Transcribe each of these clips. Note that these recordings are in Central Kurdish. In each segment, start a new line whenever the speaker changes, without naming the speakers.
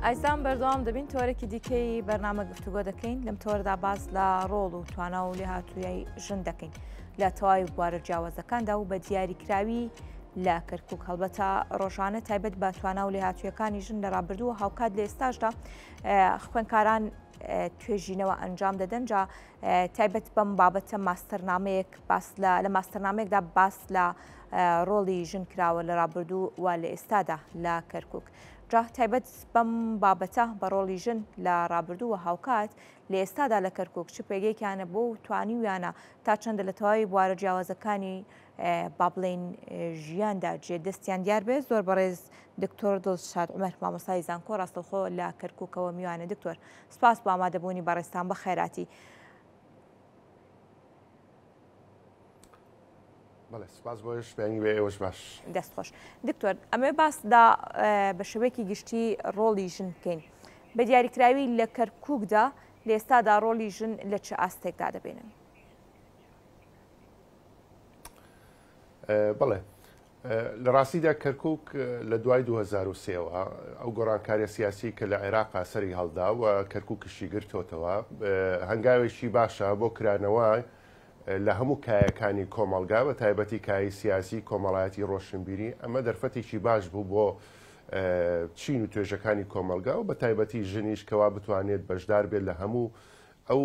ئایزان بەردەوام دەبین تۆرێکی دیکەی بەرنامە گفتوگۆ دەکەین لەم تۆردا باس لە ڕۆڵ و توانا و لێهاتوویی ژن دەکەین لە تەواوی بوارە جیاوازەکاندا و بە دیاریکراوی لە کەرکک هەڵبەتە ڕۆژانە تایبەت بە توانا و لێهاتوویەکانی ژن لە ڕابردوو هاوکات لە ئێستاشدا خوێنکاران توێژینەوە ئەنجام دەدەن جا تایبەت بەم بابەتە ماستەرنامەیەک باس لە لە ماستەرنامەیەکدا باس لە ڕۆڵی ژن کراوە لە ڕابردوو و لە ئێستادا لە کەرکک جا تایبەت بەم بابەتە بە ڕۆڵی ژن لە ڕابردوو و هاوکات لە ئێستادا لە کەرکک چ پێگەیەکیانە بۆ و توانیویانە تا چەندە لە تەواوی بوارە جیاوازەکانی با بڵێین ژیاندا جێ دەستیان دیار بێت زۆر بەڕێز دکتۆر دڵشاد عومەر مامۆستای زانکۆ ڕاستەوخۆ لە کەرکوکەوە میوانە دکتۆر سپاس بۆ ئامادەبوونی بەڕێزتان بەخێراتی.
بەڵێ سپاس بۆ بەیانی بێ ئێوەش باش.
دەست خۆش دکتۆر ئەمێ باس دا بە شێوەیەکی گشتی ڕۆڵی ژن بکەین بە دیاریکراوی لە کەرکوکدا لە ئێستادا ڕۆڵی ژن لە چ ئاستێکدا دەبینن؟
بەڵێ لە ڕاستیدا کەرکک لە دوای 2023ەوە ئەو گۆڕانکاریە سیاسی کە لە عێراقا سەری هەڵدا و کەرککشی گرتۆتەوە هەنگاوێکی باشە بۆ کرانەوە لە هەموو کایەکانی کۆمەڵگا بە تایبەتی کایی سیاسی کۆمەڵایەتی ڕۆشنبیری ئەمە دەرفەتێکی باش بوو بۆ چین و توێژەکانی کۆمەڵگا و بە تایبەتی ژنیش کەوا بتوانێت بەشدار بێت لە هەموو ئەو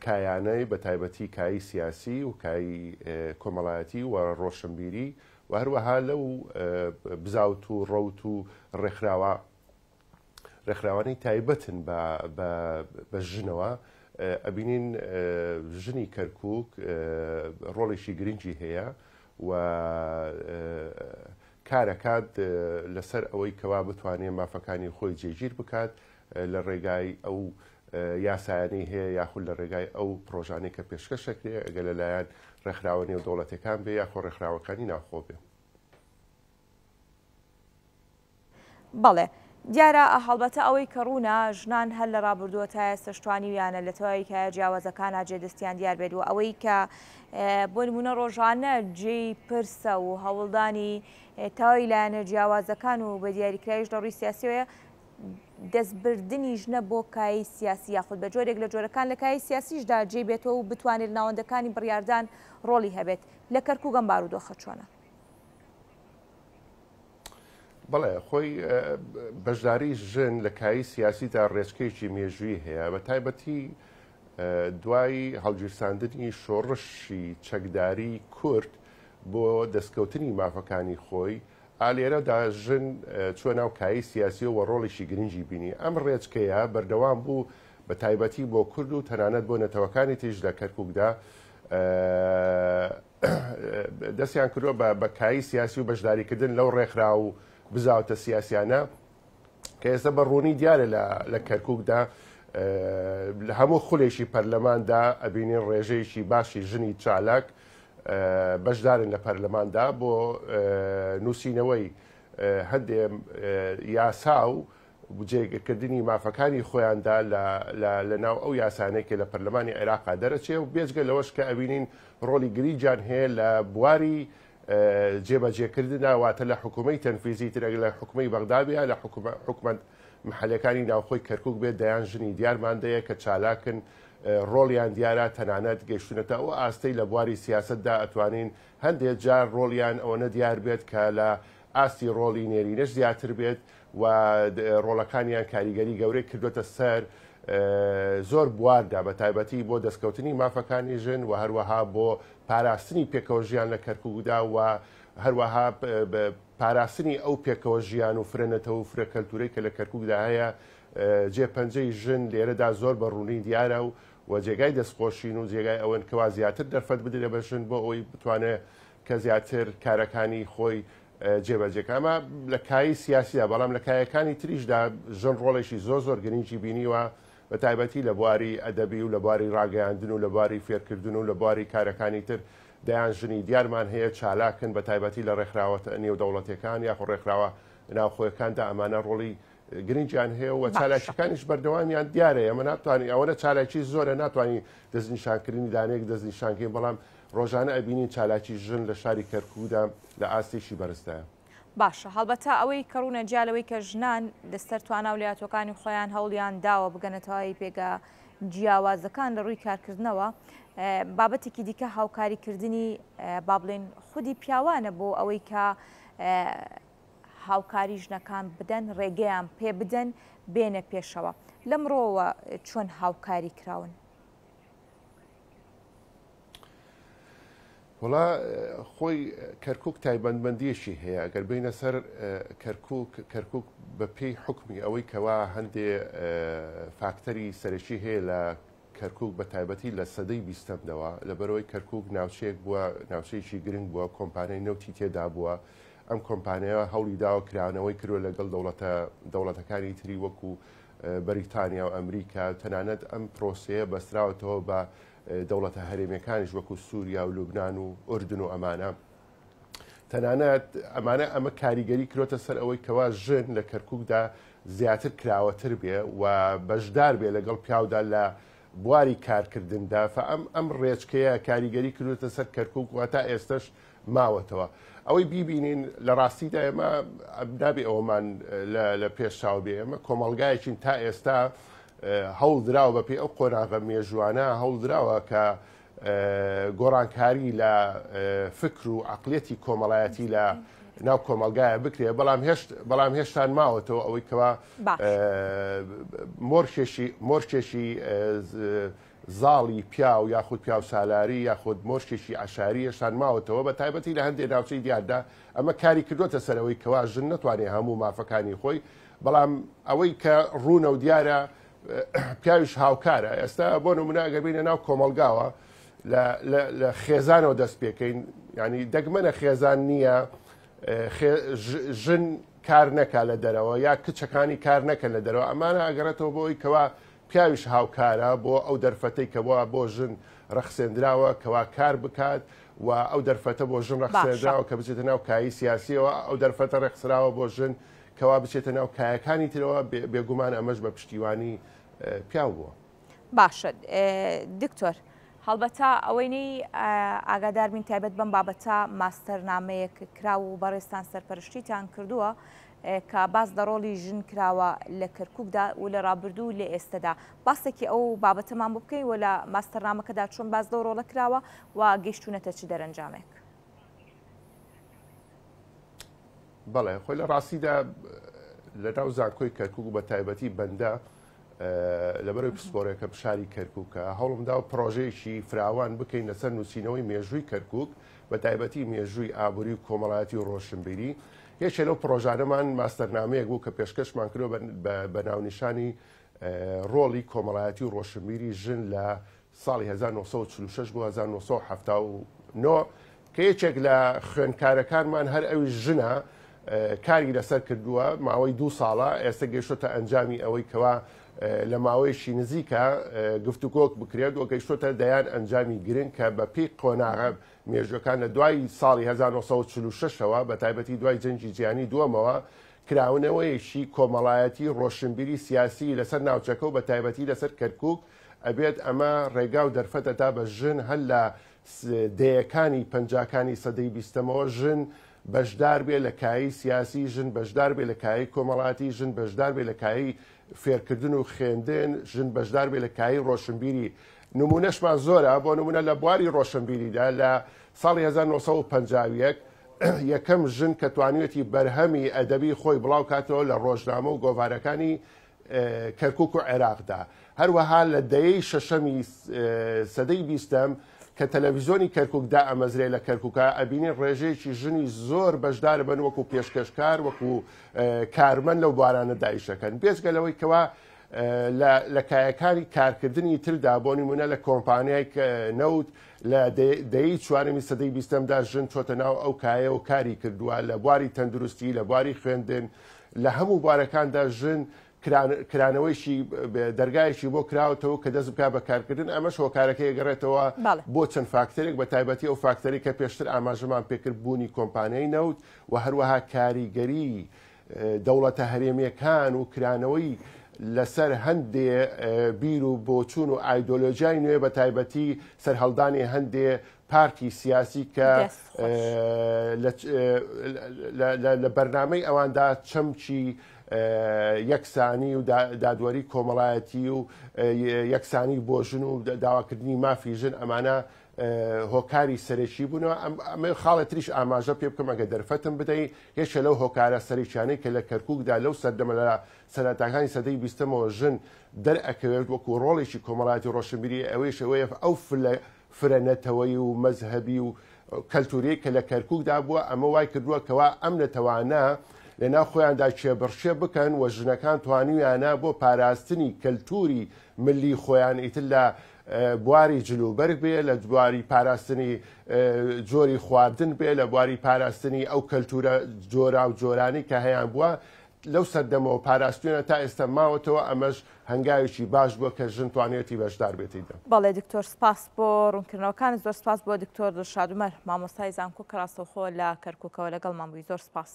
کایانەی بە تایبەتی کایی سیاسی و کایی کۆمەڵایەتی و ڕۆشنبیری و هەروەها لەو بزاوت و ڕەوت و ڕێکخراوە ڕێکخراوانەی تایبەتن بە ژنەوە ئەبینین ژنی کەرکک ڕۆڵێکی گرنگی هەیە و کارەکات لەسەر ئەوەی کەوا بتوانێت مافەکانی خۆی جێگیر بکات لە ڕێگای ئەو یاسایانەی هەیە یاخود لە ڕێگای ئەو پڕۆژانەی کە پێشکەش ئەکرێ ئەگەر لە لایەن ڕێکخراوە نێودەوڵەتیەکان بێ یاخۆ ڕێکخراوەکانی ناوخۆ بێ.
بەڵێ دیارە هەڵبەتە ئەوەی کە ڕوونە ژنان هەر لە ڕابردووە تا ئێستەش توانیویانە لە تەواوی کایە جیاوازەکانا جێ دەستیان دیار بێت و ئەوەی کە بۆ نموونە ڕۆژانە جێی پرسە و هەوڵدانی تەواوی لایەنە جیاوازەکان و بە دیاریکراویش لە ڕووی سیاسیەوەیە دەستبردنی ژنە بۆ کایەی سیاسی یاخود بە جۆرێک لە جۆرەکان لە کایەی سیاسیشدا جێی بێتەوە و بتوانێت لە ناوەندەکانی بڕیاردان ڕۆڵی هەبێت. لە کەرکوک ئەم بارودۆخە چۆنە؟
بەڵێ خۆی بەشداری ژن لە کایەی سیاسیدا ڕێچکەیەکی مێژووی هەیە بە تایبەتی دوای هەڵگیرساندنی شۆڕشی چەکداری کورد بۆ دەستکەوتنی مافەکانی خۆی ئا لێرەدا ژن چووە ناو کایەی سیاسیەوە و ڕۆڵێکی گرنگی بینی. ئەم ڕێچکەیە بەردەوام بوو بە تایبەتی بۆ کورد و تەنانەت بۆ نەتەوەکانی تریش لە کەرکوکدا دەستیان کردووە بە کایەی سیاسی و بەشداریکردن لەو ڕێکخراو و بزاوتە سیاسیانە کە ئێستا بە ڕوونی دیارە لە کەرکوکدا لە هەموو خولێکی پەرلەماندا ئەبینین ڕێژەیەکی باشی ژنی چالاک بەشدارن لە پەرلەماندا بۆ نووسینەوەی هەندێ یاسا و جێگەکردنی مافەکانی خۆیاندا لە ناو ئەو یاسانەی کە لە پەرلەمانی عێراقا دەرەچێ و بێجگە لەوەش کە ئەبینین ڕۆڵی گرینگیان هەیە لە بواری جێبەجێکردنا واتە لە حکومەی تەنفیزی تر لە حکومەی بەغدا بێ لە حکومەت محەلەکانی ناوخۆی کەرکک بێت دەیان ژنی دیارمان دەیە کە چالاکن ڕۆڵیان دیارە تەنانەت گەیشتونەتە ئەو ئاستەی لە بواری سیاسەتدا ئەتوانین هەندێ جار ڕۆڵیان ئەوەنە دیار بێت کە لە ئاستی ڕۆڵی نێرینەش زیاتر بێت و ڕۆڵەکانیان کاریگەری گەورەی کردوێتە سەر زۆر بواردا بە تایبەتی بۆ دەستکەوتنی مافەکانی ژن و هەروەها بۆ پاراستنی پێکەوە ژیان لە کەرکوکدا و هەروەها پاراستنی ئەو پێکەوە ژیان و فرە نەتەوە و فرە کەلتورەی کە لە کەرکوکدا هەیە جێ پەنجەی ژن لێرەدا زۆر بە ڕوونی دیارە و و جێگای دەستخۆشین و جێگای ئەوەن کەوا زیاتر دەرفەت بدرێ بە ژن بۆ ئەوەی بتوانێت کە زیاتر کارەکانی خۆی جێبەجێ کە ئەمە لە کایەی سیاسیدا بەڵام لە کایەکانی تریشدا ژن ڕۆڵێکی زۆر زۆر گرنگی بینیوە بە تایبەتی لە بواری ئەدەبی و لە بواری ڕاگەیاندن و لە بواری فێرکردن و لە بواری کارەکانی تر دەیان ژنی دیارمان هەیە چالاکن بە تایبەتی لە ڕێکخراوە نێودەوڵەتیەکان یاخۆ ڕێکخراوە ناوخۆیەکاندا ئەمانە ڕۆڵی گرنگیان هەیە و چالاکیەکانیش بەردەوامیان دیارە ئێمە ناتوانین ئەوەنە چالاکی زۆرە ناتوانین دەستنیشانکردنی دانەیەک دەستنیشانکەین بەڵام ڕۆژانە ئەبینین چالاکی ژن لە شاری کەرکوکدا لە ئاستێکی بەرزدایە.
باشە هەڵبەتە ئەوەی کە ڕوونە جیا لەوەی کە ژنان لەسەر توانا و لێهاتووەکانی خۆیان هەوڵیان داوە بگەنە تەواوی پێگە جیاوازەکان لە ڕووی کارکردنەوە بابەتێکی دیکە هاوکاریکردنی با بڵێن خودی پیاوانە بۆ ئەوەی کە هاوکاری ژنەکان بدەن ڕێگەیان پێ بدەن بێنە پێشەوە لەمڕۆوە چۆن هاوکاری کراون؟
وەڵا خۆی کەرکک تایبەتمەندیەکی هەیە گەر بینە سەر کەرکک کەرکک بە پێی حکمی ئەوەی کەوا هەندێ فاکتەری سەرەکی هەیە لە کەرکک بە تایبەتی لە سەدەی بیستەمدەوە لەبەرەوەی کەرکک ناوچەیەک بووە ناوچەیەکی گرنگ بووە کۆمپانیای نەوتی تێدا بووە ئەم کۆمپانیا هەوڵی داوە کرانەوەی کردوە لەگەڵ دەوڵەتە دەوڵەتەکانی تری وەکو بەریتانیا و ئەمریکا تەنانەت ئەم پرۆسەیە بەستراوەتەوە بە دەوڵەتە هەرێمیەکانیش وەکو سووریا و لوبناان و ئوردن و ئەمانە تەنانەت ئەمانە ئەمە کاریگەری کرۆتە سەر ئەوەی کەوا ژن لە کەرککدا زیاتر کراوەتر بێ و بەشدار بێ لەگەڵ پیاودا لە بواری کارکردندا فە ئەم ئەم ڕێچکەیە کاریگەری کردوتە سەر کەرکک و تا ئێستش ماوەتەوە ئەوەی بیبینین لە ڕاستیدا ئێمە نابێ ئەومان لە پێش چاو بێ ئێمە کۆمەڵگایەکین تا ئێستا هەوڵدراوە بەپێی ئەو قۆناغە مێژووانە هەوڵدراوە کە گۆڕانکاری لە فکر و عقلێتی کۆمەڵایەتی لە ناو کۆمەلگایە بکرێ بەڵام هێشت بەڵام هێشتان ماوەتەوە ئەوەی کەوا مۆرکێشی مۆرکێشی زاڵی پیاو یاخود پیاو سالاری یاخود مۆرکێکی عشاری هێشتان ماوەتەوە بە تایبەتی لە هەندێک ناوچەی دیاردا ئەمە کاری کردوتە سەرەوەی کەوا ژن نتوانێت هەموو مافەکانی خۆی بەڵام ئەوەی کە ڕوونە و دیارە پیاویش هاوکارە ئێستا بۆ نمونە ئەگەر بینە ناو کۆمەلگاوە لە خێزانەوە دەست پێکەین ینی دەگمەنە خێزان نییە ژن کار نەکا لە دەرەوە یا کچەکانی کار نەکەن لە دەرەوە ئەمانە ئەگەڕێتەوە بۆی کەوا پیاویش هاوکارە بۆ ئەو دەرفەتەی کەوا بۆ ژن ڕەخسێندراوە کەوا کار بکات و ئەو دەرفەتە بۆ ژن ڕەخسێنراوە کە بچێتە ناو کایی سیاسیەوە ئەو دەرفەتە ڕێکخراوە بۆ ژن کەوا بچێتە ناو کایەکانی ترەوە، بێگومان ئەمەش بە پشتیوانی پیاو بووە.
باشە دکتۆر هەڵبەتە ئەوەی نەی ئاگادار بین تایبەت بەم بابەتە ماستەرنامەیەک کراو و بەڕێزتان سەرپەرشتیتان کردووە کە باس لە ڕۆڵی ژن کراوە لە کەرکووکدا و لە ڕابردوو لە ئێستەدا باسێکی ئەو بابەتەمان بۆ بکەین و لە ماستەرنامەکەدا چۆن باس لەو ڕۆڵە کراوە و گەیشتوونەتە چ دەرەنجامێک؟
بەڵێ خۆی لە ڕاستیدا لە ناو زانکۆی کەرکک و بە تایبەتی بەندە لەبەرەوەی پسپۆرێکەم شاری کەرکووکە هەوڵمدا و پرۆژەیەکی فراوان بکەین لەسەر نووسینەوەی مێژووی کەرکک بە تایبەتی مێژووی ئابووری و کۆمەڵایەتی و ڕۆشنبیری یەکێ لەو پرۆژانەمان ماستەرنامەیەک بوو کە پێشکەشمان کرۆ بە ناونیشانی ڕۆڵی کۆمەڵایەتی و ڕۆشنبیری ژن لە ساڵی 1946 بۆ 1979 کە یەکێک لە خوێندکارەکانمان هەر ئەویش ژنە کاری لەسەر کردووە ماوەی دوو ساڵە ئێستا گەیشتۆتە ئەنجامی ئەوەی کەوا لە ماوەیەکی نزیکە گفتوگۆک بکرێت و گەیشتۆتە دەیان ئەنجامی گرنگ کە بە پێی قۆناغە مێژوەکان لە دوای ساڵی 1946ەوە بە تایبەتی دوای جەنگی جیهانی دووەمەوە کراونەوەیەکی کۆمەڵایەتی ڕۆشنبیری سیاسی لەسەر ناوچەکە و بە تایبەتی لەسەر کەرکک ئەبێت ئەمە ڕێگا و دەرفەتەدا بە ژن هەر لە دەیەکانی پەنجاکانی سەدەی بیستەمەوە ژن بەشدار بێ لە کایەی سیاسی، ژن بەشدار بێ لە کایەی کۆمەڵاتی، ژن بەشدار بێ لە کایەی فێرکردن و خوێندن، ژن بەشدار بێ لە کایەی ڕۆشنبیری. نموونەشمان زۆرە، بۆ نموونە لە بواری ڕۆشنبیریدا لە ساڵی 1951 یەکەم ژن کە توانیوێتی بەرهەمی ئەدەبی خۆی بڵاو کاتەوە لە ڕۆژنامە و گۆڤارەکانی کەرکوک و عێراقدا. هەروەها لە دەیەی شەشەمی سەدەی بیستەم کە تەلەڤیزۆنی کەرکوک دائەمەزرێ لە کەرکوکا ئەبینین ڕێژەیەکی ژنی زۆر بەشدار بن وەکو پێشکەشکار وەکو کارمەند لەو بوارانە دایشەکەن بێجگە لەوەی کەوا لە کایەکانی کارکردنی تردا بۆ نمونە لە کۆمپانیای نەوت لە دەیەی چوارەمی سەدەی بیستەمدا ژن چۆتە ناو ئەو کایە و کاری کردووە لە بواری تەندروستی لە بواری خوێندن لە هەموو بوارەکاندا ژن کرانەوەیشی دەرگایەکی بۆ کراوەتەوە کە دەست بکات بە کارکردن ئەمەش هۆکارەکەی ئەگەڕێتەوە بۆ چەند فاکتەرێک بە تایبەتی ئەو فاکتەری کە پێشتر ئاماژەمان پێکرد بوونی کۆمپانیای نەوت و هەروەها کاریگەری دەوڵەتە هەرێمیەکان و کرانەوەی لەسەر هەندێ بیر و بۆچوون و ئایدۆلۆژیای نوێ بە تایبەتی سەرهەڵدانی هەندێ پارتی سیاسی کە لە بەرنامەی ئەواندا چەمکی یەکسانی و دادوەری کۆمەڵایەتی و یەکسانی بۆ ژن و داواکردنی مافی ژن ئەمانە هۆکاری سەرەکی بوونەوە. ئەمە خاڵێ تریش ئاماژە پێ بکەم ئەگەر دەرفەتم بدەی، یەکێ لەو هۆکارە سەرەکیانەی کە لە کەرکووکدا لەو سەردەمە لە سەرەتاکانی سەدەی بیستەمەوە ژن دەرئەکەوێت وەکو ڕۆڵێکی کۆمەڵایەتی ڕۆشنبیری ئەوەیش ئەوەیە ئەو فرە نەتەوەیی و مەزهەبی و کەلتوریەی کە لە کەرکوکدا بووە ئەمە وای کردووە کەوا ئەم نەتەوانە لەناو خۆیاندا کێبڕکێ بکەن و ژنەکان توانیویانە بۆ پاراستنی کەلتوری ملی خۆیان ئیتر لە بواری جلوبەرگ بێ لە بواری پاراستنی جۆری خواردن بێ لە بواری پاراستنی ئەو کەلتورە جۆرا و جۆرانی کە هەیان بووە لەو سەردەمەوە پاراستویانە تا ئێستا ماوەتەوە، ئەمەش هەنگاوێکی باش بووە کە ژن توانیویەتی بەشدار بێت تێیدا.
بەڵێ دکتۆر سپاس بۆ ڕوونکردنەوەکانت، زۆر سپاس بۆ دکتۆر دڵشاد عومەر مامۆستای زانکۆ کە ڕاستەوخۆ لە کەرکوکەوە لەگەڵمان بووی، زۆر سپاس.